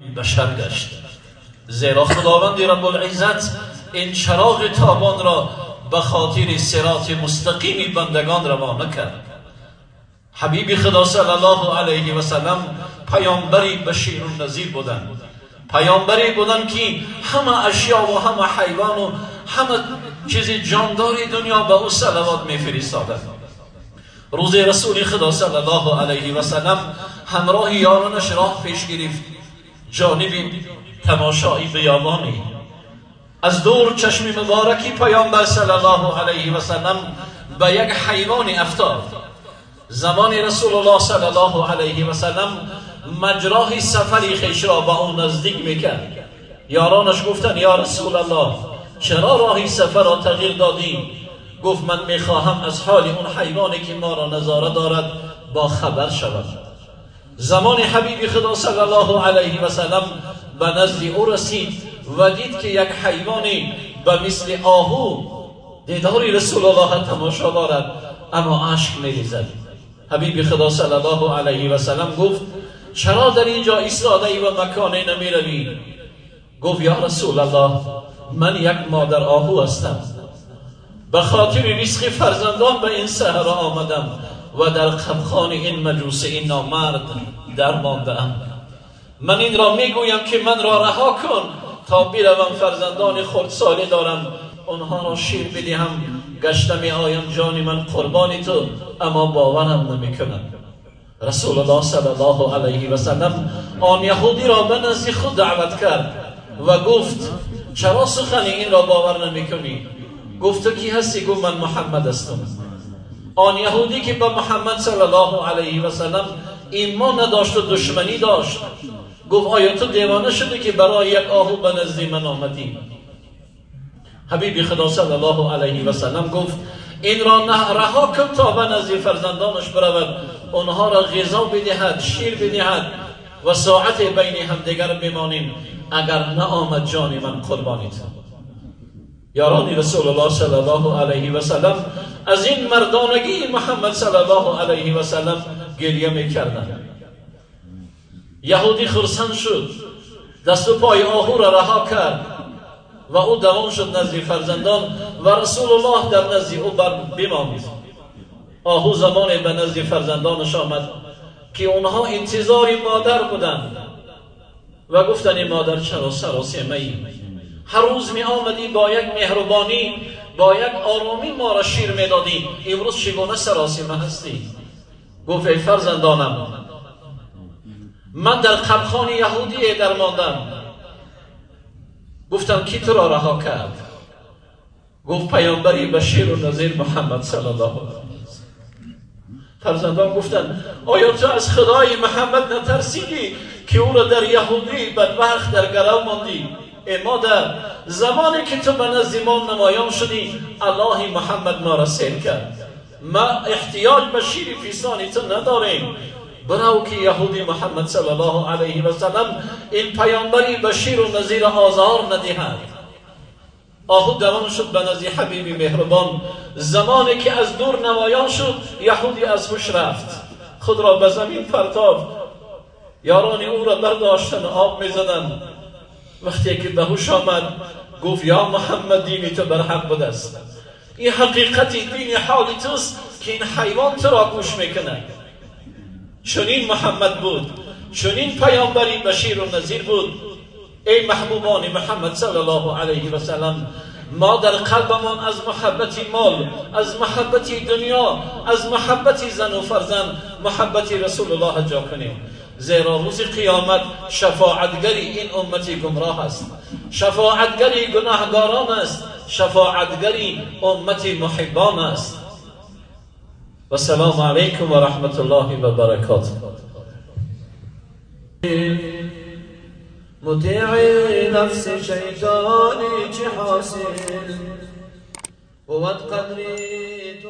Башар гашт. Зеро Худованди Раббулиззат ин чароғи тобонро ба хотири сироти мустақими бандагон равона кард. Ҳабиби Худо саллаллоҳу алайҳи васаллам паёмбари баширу назир буданд. Паёмбаре буданд, ки ҳама ашё ва ҳама ҳайвону ҳама чизи ҷондори дунё ба ӯ салавот мефиристоданд. Рӯзе Расули Худо саллаллоҳу алайҳи васаллам ҳамроҳи ёронаш роҳ пеш гирифт ҷониби тамошои биёбонӣ. Аз дур чашми мубораки паёмбар саллаллоҳу алайҳи васаллам ба як ҳайвоне афтод. Замони Расулуллоҳ саллаллоҳу алайҳи васаллам маҷроҳи сафари хешро ба ӯ наздик мекард. Ёронаш гуфтанд: ё Расулаллоҳ, чаро роҳи сафарро тағйир додӣ? Гуфт: ман мехоҳам аз ҳоли он ҳайвоне ки моро назора дорад бо хабар шавам. Замони ҳабиби Худо саллаллоҳу алайҳи васаллам ба назди ӯ расид ва дид, ки як ҳайвоне ба мисли оҳу дидори Расулуллоҳ тамошо дорад, аммо ашк мерезад. Ҳабиби Худо саллаллоҳу алайҳи васаллам гуфт: чаро дар ин ҷо истодаӣ ва маконе намеравӣ? Гуфт: ё Расулаллоҳ, ман як модар оҳу ҳастам, ба хотири ризқи фарзандон ба ин саҳро омадам ва дар қабхони ин маҷуси, ин номард дар мондаам. Ман инро мегӯям, ки манро раҳо кун то биравам, фарзандони хурдсоле дорам, онҳоро шир бидиҳам, гашта меоям, ҷони ман қурбони ту. Аммо боварам намекунад. Расулуллоҳ саллаллоҳу алайҳи васаллам он яҳудиро ба назди худ даъват кард ва гуфт: чаро сухани инро бовар намекунӣ? Гуфт: ту кӣ ҳастӣ? Гуфт: ман Муҳаммад ҳастам. Он яҳудӣ, ки ба Муҳаммад саллаллоҳу алайҳи васаллам имон надошт ва душманӣ дошт, гуфт: оё ту девона шудӣ, ки барои як оҳу ба назди ман омадӣ? Ҳабиби Худо саллаллоҳу алайҳи васаллам гуфт: инро раҳо кун то ба назди фарзандонаш биравад, онҳоро ғизо бидиҳад, шир бидиҳад ва соате байни ҳамдигар бимонем. Агар наомад, ҷони ман қурбони ту. Ёрони Расулуллоҳ саллаллоҳу алайҳи васаллам аз ин мардонагии Муҳаммад саллаллоҳу алайҳи васаллам гиря мекарданд. Яҳудӣ хурсанд шуд, дасту пои оҳуро раҳо кард ва ӯ давон шуд назди фарзандон ва Расулуллоҳ дар назди ӯ бимонд. Оҳу замоне ба назди фарзандонаш омад, ки онҳо интизори модар буданд ва гуфтанд: модар, чаро саросемаӣ? Ҳар рӯз меомадӣ, бо як меҳрубонӣ, бо як оромӣ моро шир медодӣ, имрӯз чӣ гуна саросима ҳастӣ? Гуфт: эй фарзандонам, ман дар қабхони яҳудие дармондам. Гуфтам: кӣ туро раҳо кард? Гуфт: паёмбари баширу назир Муҳаммад саллаллоҳу алайҳи. Фарзандон гуфтанд: оё ту аз Худои Муҳаммад натарсидӣ, ки ӯро дар яҳудӣ бадбахт дар гарав мондӣ? Эй модар, замоне ки ту ба назди мо намоён шудӣ, Аллоҳи Муҳаммад моро сер кард. Ма эҳтиёҷ ба шири фисони ту надорем. Бирав, ки яҳуди Муҳаммад саллаллоҳу алайҳи васаллам ин паёмбари баширу назира озор надиҳад. Оҳу давон шуд ба назди ҳабиби меҳрубон. Замоне ки аз дур намоён шуд, яҳудӣ аз ҳуш рафт, худро ба замин партофт. Ёрони ӯро бардоштанд, об мезаданд. Вақте ки ба ҳуш омад, гуфт: ё Муҳаммад, дини ту барҳақ будааст. Ин ҳақиқати дини ҳоли туст, ки ин ҳайвон туро гӯш мекунад. Чунин Муҳаммад буд, чунин паёмбари баширу назир буд. Эй маҳбубони Муҳаммад саллаллоҳу алайҳи васаллам, мо дар қалбамон аз муҳаббати мол, аз муҳаббати дунё, аз муҳаббати зану фарзанд муҳаббати Расулуллоҳ ҷо кунем. Зеро рӯзи қиёмат шафоатгари ин уммати гумроҳ аст, шафоатгари гунаҳгорон аст, шафоатгари уммати муҳиббон аст. Вассалому алайкум ва раҳматуллоҳи ва баракотуҳ. مطیع نفس شیطانی چه حاصل بود قدری تو.